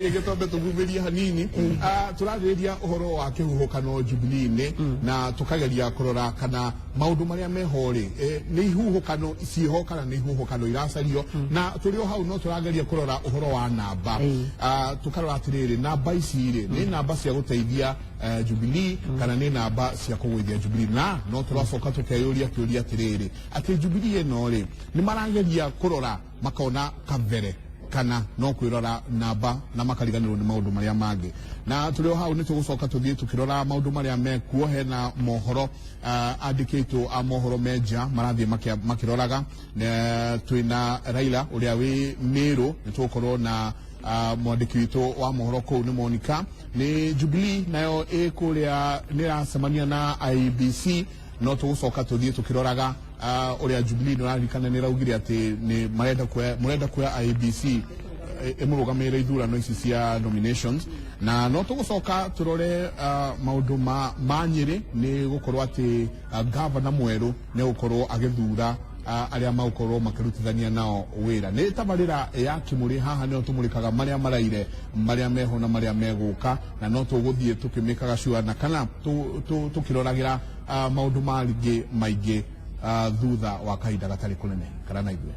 Rĩngĩ twambe tũgumĩrie hanini. Ah, tũrarĩrĩria ũhoro wa kĩhuhũkano Jubilee-inĩ na tũkageria kũrora kana maũndũ marĩa meho rĩ, nĩ ihuhũkano ciĩho kana nĩ ihuhũkano iracario. Na tũrĩ o hau no tũrageria kũrora ũhoro wa namba. Ah, tũkarora atĩrĩrĩ, namba ici rĩ, nĩ namba cia gũteithia Jubilee kana nĩ namba cia kũgũithia Jubilee? Na no tũracoka tũkeyũria kĩũria atĩrĩrĩ, atĩ Jubilee ĩno rĩ, nĩ marageria kũrora makona kabere kana no kwĩrora namba na makariganĩrwo nĩ maũndũ marĩa mangĩ? Na tũrĩ o hau nĩ tũgũcoka tũthiĩ tũkĩrora maũndũ marĩa mekuo. Hena mohoro andĩkĩtwo a mohoro me nja marathiĩ makĩroraga. Twĩna Raila ũrĩa wĩ Mĩrũ, nĩ tũgũkorwo na mwandĩki witũ wa mohoro kũu nĩ Monica. Nĩ Jubilee nayo ĩ kũrĩa nĩ ĩracemania na IEBC. No tũgũcoka tũthiĩ tũkĩroraga ũrĩa Jubilee, nĩ ũraririkana nĩ ĩraugire atĩ nĩ marenda kuoya, mũrenda kuoya IEBC ĩmũrũgamĩrĩre ithurano ici cia nominations. Na no tũgũcoka tũrore maũndũ ma Nyĩrĩ, nĩ gũkorwo atĩ gavana mwerũ nĩ gũkorwo agĩthura arĩa magũkorwo makĩrutithania nao wĩra. Nĩ tabarĩra ya Kĩmũrĩ, haha nĩho tũmũrĩkaga marĩa maraire, marĩa meho na marĩa megũka, na no tũgũthiĩ tũkĩmĩkaga sure na kana tũkĩroragĩra maũndũ mangĩ maingĩ thutha wa kahinda gatarĩ kũnene. Kana na ithuĩ.